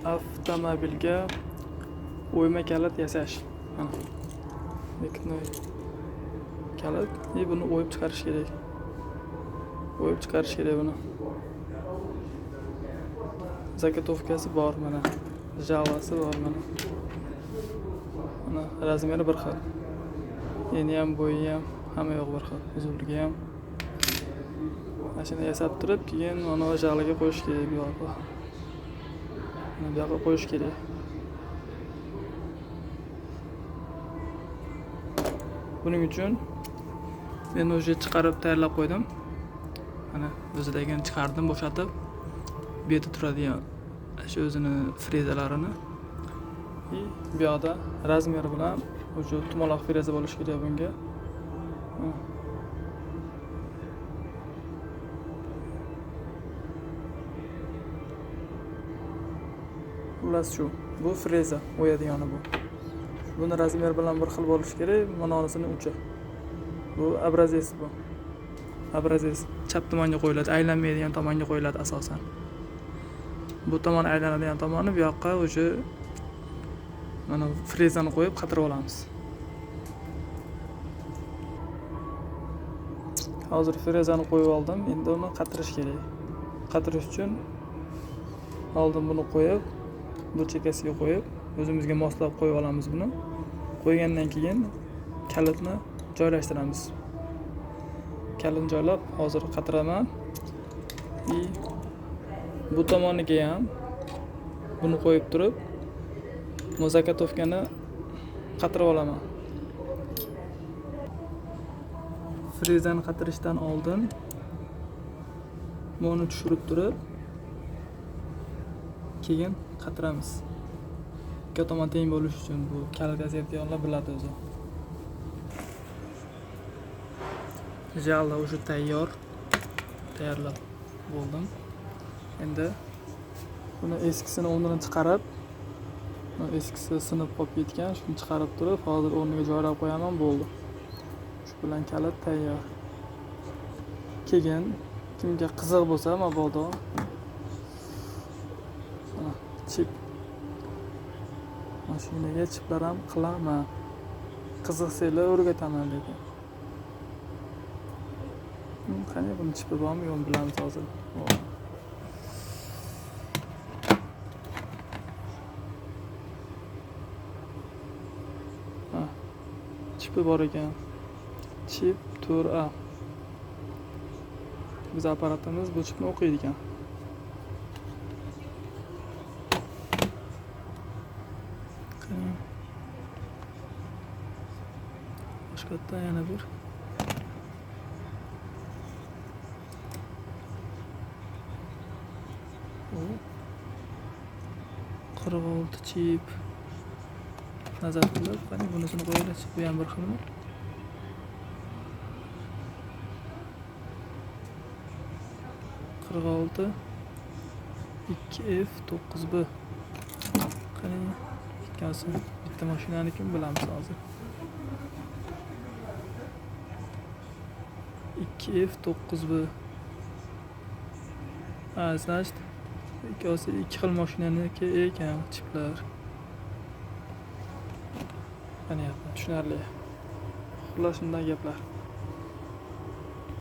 Avtomobilga o'yma kalit yasash. Mana bekitnoy kalit. И buni o'yib chiqarish kerak. O'yib chiqarish kerak buni. Zagotovkasi bor mana. Javasi bor mana. Mana razmeri bir xil. Eni ham, bo'yi ham, hamma yo'q bir xil. Uzunligi ham. Mana shuni yasab turib, keyin mana jalaga qo'yish kerak bu yoqqa. Mana bu yoqqa qo'yish kerak. Buning uchun men o'sha chiqarib tayyorlab qo'ydim. Mana o'zidagini chiqardim, bo'shatib. Bu yerda turadigan shu o'zini frezalarini. И bu yoqda razmeri bilan o'sha tumaloq freza bo'lishi kerak bunga. Xullas shu, bu freza o'yadigani bu. Buni razmer bilan bir xil bo'lishi kerak, manonisini uchi. Bu obrazets bu. Obrazets chap tomonga qo'yiladi, aylanmaydigan tomonga qo'yiladi asosan. Bu tomon aylanadigan tomoni bu yoqqa o'sha mana frezani qo'yib qatirib olamiz. Hozir frezani qo'yib oldim, endi uni qatirish kerak. Qatirish uchun oldin buni qo'yib, bu chekkasiga qo'yib, o'zimizga moslab qo'yib olamiz buni. Qo'ygandan keyin kalitni joylashtiramiz. Kalitni joylab hozir qatiraman. И bu tomoniga ham buni qo'yib turib, zagotovkani qatirib olaman. Frezani qatirishdan oldin buni tushirib turib, keyin qatiramiz. Ikki tomon teng bo'lishi uchun bu kalit yasayotganlar biladi o'zi. Jala уже tayyor. Tayyorlab bo'ldim. Endi buni eskisini o'rnidan chiqarib, eskisi sinib qolib ketgan, shuni chiqarib turib, hozir o'rniga joylab qo'yaman, bo'ldi. Shu bilan kalit tayyor. Keyin kimga qiziq bo'lsa, mabodo mana chip mashinaga chiplar ham qilaman. Qiziqsanglar o'rgataman lekin. Qani buni chipi bormi, yo'qmi bilamiz hozir. Ha, chipi bor ekan. Chip 4A. Biz apparatimiz bu chipni o'qiydi ekan. Boshqatdan yana bir o 46 chip nazar qilib, qani bunisini qo'yaylik, bu ham bir xilmi? 46 2F 9B. Qani ikkalasi bitta mashinaniki bilamiz hozir. 2F 9B. Ha, значит, ikkosi ikki xil mashinaniki ekan chiplar. Qani, tushunarli. Xullas shunday gaplar.